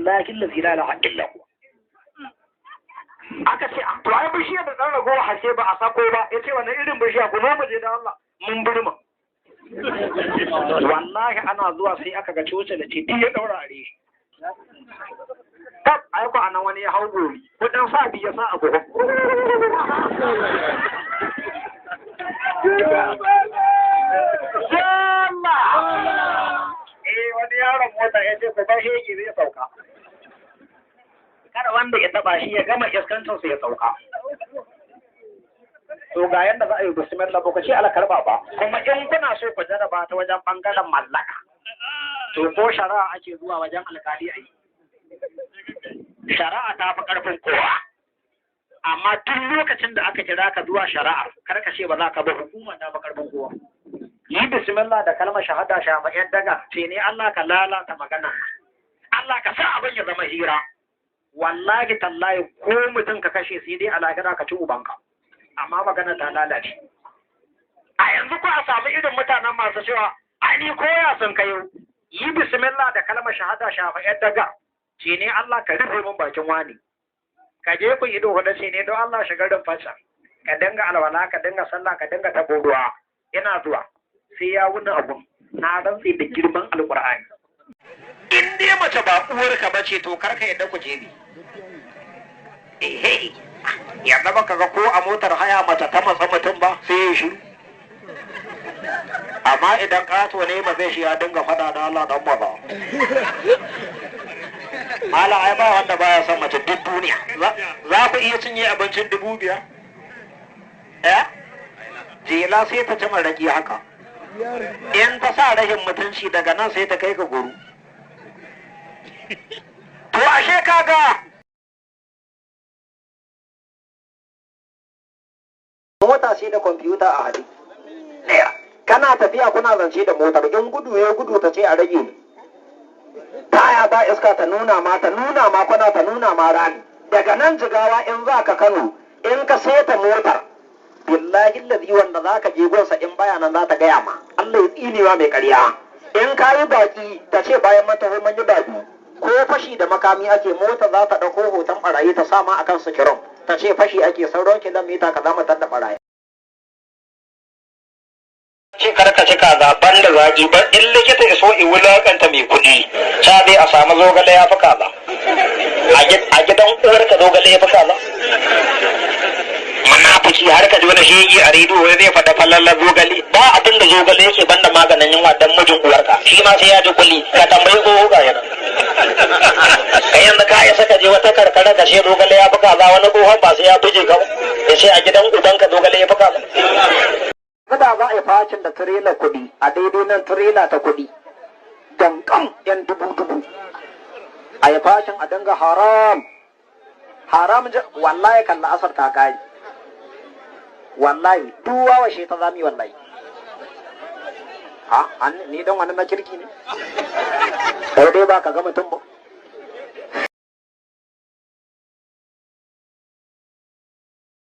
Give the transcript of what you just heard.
Billahi allazi la ilaha illa huwa. Aka ce to ai bishiya da dan ragowa hashe ba a sako ba. Yace wannan irin bishiya ku zo mu je da Allah mun burma. Wallahi ana zuwa sai aka ga coci da ce duk ya daura are. Tab ai ko anan wani ya hau gori ko dan sa bi ya sa a gobe. Jalla! Eh wani yaron mota ya ce ku bar shege zai sauka. Kada wanda ya taba shi ya gama iskancin sa ya sauka. To ga yanda za a yi bismillah ba ku ce ala karba ba, kuma in kuna so ku jaraba ta wajen bangaren mallaka, to ko shari'a ake zuwa wajen alkali a yi. Shari'a ta fi karfin kowa, amma duk lokacin da aka kira ka zuwa shari'a kar ka ce ba za ka ba, hukuma ta fi karfin kowa. Yi bismillah da kalmar shahada shafa yan daga ce ne Allah ka lalata magana, Allah ka sa abin ya zama hira. Wallahi tallahi ko mutum ka kashe sai dai a lahira ka ci ubanka, amma magana ta lalace. A yanzu ko a samu irin mutanen masu cewa ai ni koya sun kayo, yi bismillah da kalmar shahada shafa yan daga ce ne Allah ka rufe min bakin wani. Ka je ku ido hudu ce ne don Allah shiga rumfarsa, ka dinga alwala, ka dinga sallah, ka dinga tabo ruwa. Ina zuwa sai ya wuni abun na rantse da girman alkur'ani. In dai mace ba uwarka ba ce to kar ka yadda ku je ni. Ehe, yanzu baka ga ko a motar haya mace ta matsa mutum ba sai ya shiru. Amma idan ƙato ne ba zai shi ya dinga faɗa da Allah dan maza. Mala ai ba wanda baya son mace duk duniya. Za ku iya cinye abincin 5,000? Eh? Jela sai ta ci maraki haka. In ta sa rashin mutunci daga nan sai ta kai ka guru. To ashe kaga mota sai da kwamfuta a haɗe. Kana tafiya kuna zance da motar, in gudu ya gudu ta ce a rage ne. Taya ba iska ta nuna ma, ta nuna ma kwana, ta nuna ma rami. Daga nan Jigawa in za ka Kano, in ka seta motar, billahi lazi wanda za ka je gonsa in baya nan za ta gaya ma. Allah ya tsinewa mai ƙarya. In ka yi baƙi ta ce bayan mata mun yi baƙi. Ko fashi da makami ake, mota za ta ɗauko hoton ɓarayi ta sa ma akan sikirin. Ta ce fashi ake sauran kilomita kaza mu tadda ɓarayi. Ce kar ka ci kaza ban da zaƙi ba, in likita ya so i wulakanta mai kuɗi, ca dai a samu zogale ya fi kaza. A gidan uwarka zogale ya fi kaza. Munafiki har ka ji wani shege a rediyo wai zai faɗa fallallar zogale, ba abin da zogale yake banda maganin yunwa dan mijin uwarka, shi ma sai ya ji kuli, ka tambayi tsoho ga yana. Kai yanzu ka isa ka je wata karkara ka ce zogale ya fi kaza, wani tsohon ba sai ya buje ka ba, ya ce a gidan ubanka zogale ya fi kaza. Kada za a yi facin da tirela kuɗi a daidai nan tirela ta kuɗi dankan yan 2,000 a yi facin a dinga haram haram, wallahi kan la'asar ta kare, wallahi duwa washe ta zami wallahi. Ha ni dan wani na kirki ne sai dai ba ka ga mutum ba.